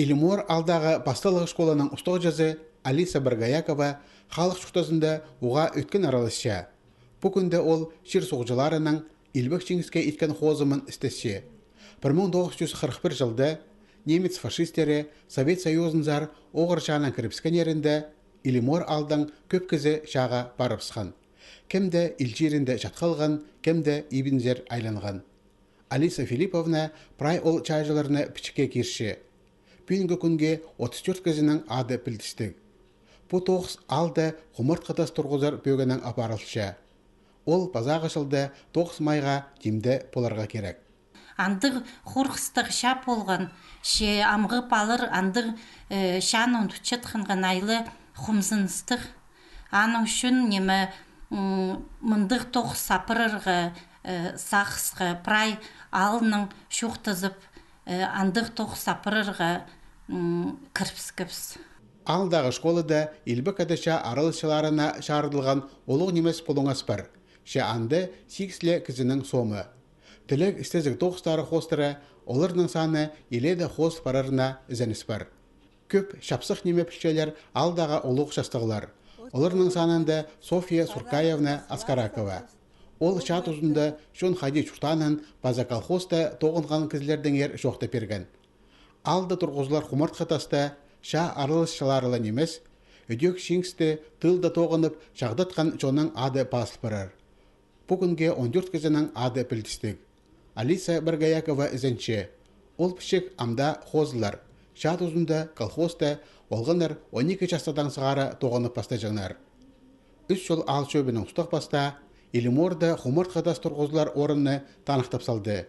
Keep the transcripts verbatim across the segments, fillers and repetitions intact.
Илимор аалдағы пасталығ школаның устағҷызы Алиса Боргоякова халых чуртазында уғаа ӧткін араласча. Пу кӱнде ол чир-суғҷыларының Илбек Чиңіске иткен хозымын істесче. Пір муң тоғыс чӱс хырых пір чылда немец фашистері Совет Союзынзар оғырҷааннаң кірібіскеннерінде Илимор аалдаң кӧп кізі чааға парыбысхан. Кем-де ил чирінде чатхалған, кем-де ибінзер айланған. Алиса Филипповна прай ол чааҷыларны пічікке кирче. Пӱӱнгі кӱнге отыс тӧрт кізінің ады пілдістіг. Пу тоғыс аалда хумартхы тас турғызар пӧгінең апарылча. Ол пазағы чылда тоғыс майға тимде поларға кирек. Андығ хорғыстығ чаа полған, че амғы палалар андығ, э, чааны ундутчатханға айлы хомзыныстығ. Аның ӱчӱн, ниме, м, мындығ тоғыс апарарға, э, сағысха прай аалнаң чоохтазып, э, андығ тоғыс апарарға, м, кірібіскебіс. Аалдағы школада Илбек Ада чаа араласчыларына чарыдылған улуғ нимес пулуңас пар, че анда сигіс ле кізінің сомы. Тілег істезіг тоғыстары хоостыра оларның саны илееде хоос парарына ізеніс пар. Кӧп чапсых ниме пілчелер аалдағы улуғ частығлар. Оларның санында Софья Суркаевна Аскаракова. Ол чаа тузында чон хайди чуртаанын паза колхозта тоғынған кізілердеңер чоохтап пирген. Аалда турғызылар хумартхы таста чаа араласчылары ла нимес, Ӧдек Чиңісті тылда тоғынып чағдатхан чонның ады пазыл парар. Пу кӱнге он тӧрт кізінің ады пілдістіг. Алиса Боргоякова ізенче, ол пічік ам даа хозылар. Чаа тузында колхозта олғаннар он ікі частадаң сығара тоғынып пастаҷаңнар. Ӱс чол аал чӧбінің устағ-пастаа Илиморда хумартхы тас турғызылар орынны таныхтап салды.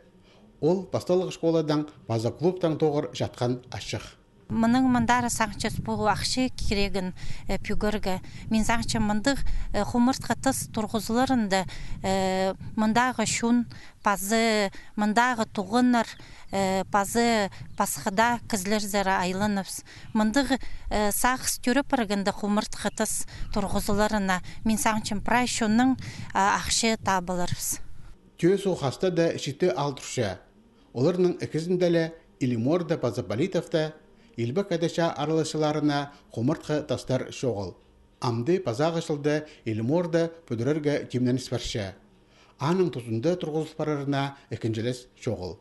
Ол пасталығ школадаң паза клубтаң тоғыр чатхан ачых. Мының мындар сағынчам пу ахча кирегін, э, пӱгерге. Мин сағынчам мындығ, э, хумартхы тас турғызыларында, э, мындағы чон, паза мындағы туғаннар, э, паза пасха даа кізілерзер айланыбыс. Мындығ, э, сағыс тӧріп парғанда хумартхы тас турғызыларына, мин сағынчам прай чоннаң, а, ахча таап аларбыс. Тӧӧ суғ хаста даа читі аал турча. Оларның ікізінде ле, Илиморда паза Политовта, Илбек Ада чаа араласчыларына хумартхы тастар чоғыл. Амды пазағы чылда Илиморда пӱдірерге тимненіс парча. Аның тузында турғызыл парарына ікінҷілес чоғыл.